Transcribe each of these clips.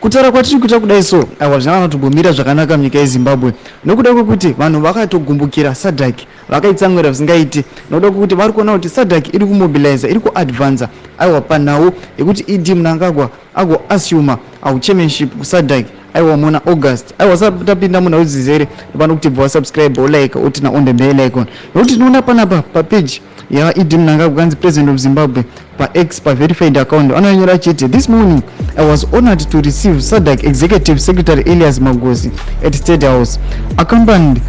Kutaura kwatiri kuita kudai so, aiwa, zvina vanotogomira zvakanaka munyika yeZimbabwe nokuda kwekuti vanhu vakatogumbukira SADC, vakaitsamwira zvisingaiti nokuda kwekuti vari kuona kuti SADC iri kumobiliza, iri kuadvansa, aiwa, panhau yekuti ED Mnangagwa agoassuma chairmanship kuSADC, aiwa, muna August. Aiwa, satapinda munhau dzizere, pano kuti bva wasubscribe, olike, oturn on the bell icon, nokuti tinoona panapa papage yaED Mnangagwa kanzi President of Zimbabwe paX, paverified account, anonyora achiti, "This morning I was honored to receive SADC Executive Secretary Elias Magosi at State House, accompanied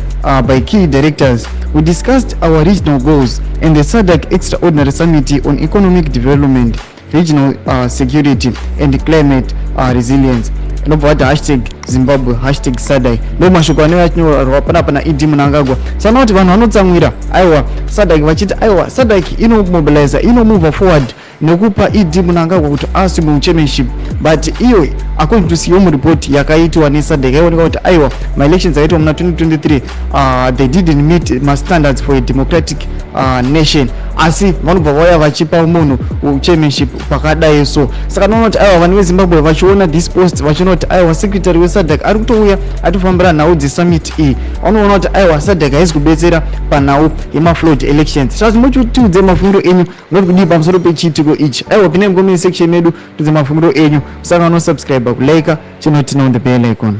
by key directors. We discussed our regional goals and the SADC Extraordinary Summit on Economic Development, Regional Security and Climate Resilience." Inobva vati #Zimbabwe, #SADC. Ndo mashoko anenge achinyorwa panapa naED Mnangagwa. Sana kuti vanhu vanotsamwira, aiwa, SADC, vachiti aiwa, SADC inomobiliza, inomove forward nekupa ED Mnangagwa kuti assume chairmanship, but iyo according to SEOM report yakaitwa neSADC yaioneka kuti aiwa, maelections akaitwa muna 2023, they didn't meet mastandards for a democratic nation, asi vanobva vauya vachipa munhu chairmanship pakadai. So saka noona kuti aiwa, vanhu veZimbabwe vachiona this post, vachiona kuti aiwa, secretary weSADC ari kutouya atofambira nhau dzesummit iyi, vanoona kuti aiwa, SADC haisi kubetsera panhau yemaflawed elections. Saka zvimotiudze mafungiro enyu, unoti kudii pamusoro pechiitiko ichi? Aiwa, pinai mucomment section medu, tudze mafungiro enyu. Musangano, subscribe, kulike, chinoturn on the bell icon.